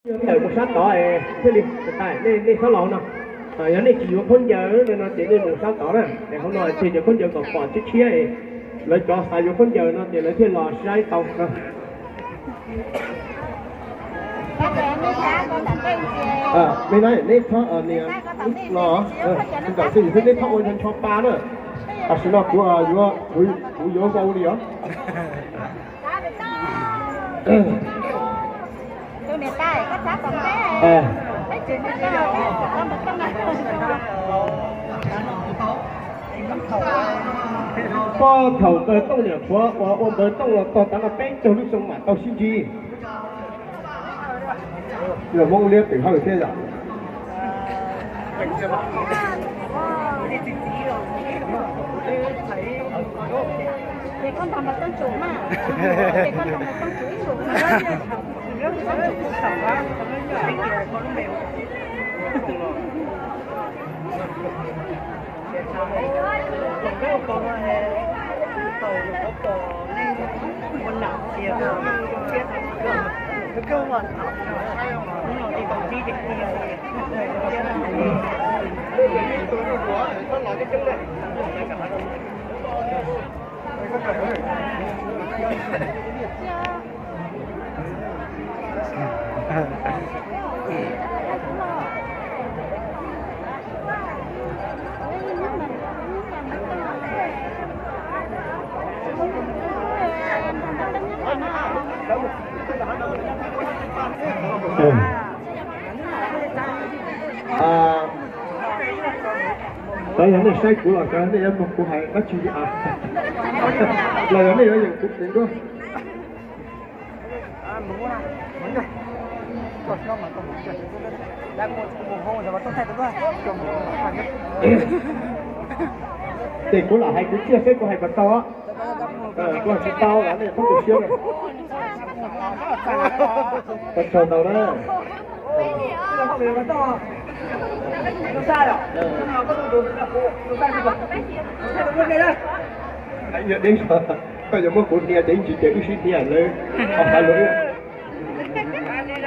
Tawm mus sab tod thiaj li, nej txhob los hauv no. Yog nej tsis yuav khaub ncaws no ces nej mus sab tod na, es hauv no tseg cov khaub ncaws kom pom tshiab tshiab. Lawv cov xav yuav khaub ncaws no ces lawv thiaj los saib tau no. Me na, neb txhob, niam, no, ntawm twj ywm xwb, neb txhob ua ncho ncho pa na. Tam sim no kuv yuav, kuv yuav ua li os. Koj thaum npawg Tooj niam qhuav ua, ua npawg Tooj los txog tav no peb caug lub xyoo mam tau sib ntsib. Los Hmoob liab pem hawj thiab yom. Tau yog nej saib kuv los cov nej yuav mloog kuv hais dab tsi li a? Los yog nej yuav yeem kuv tsev nruab. Ces kuv lam hais kuv tsiaj seb kuv hais puas tau. Kuv hais tsis tau los nej poob tu siab. Tau tsaug ntau na. Yog deb, koj yuav muab kuv hnia ces ib ntsis ces wb sib hnia lawm.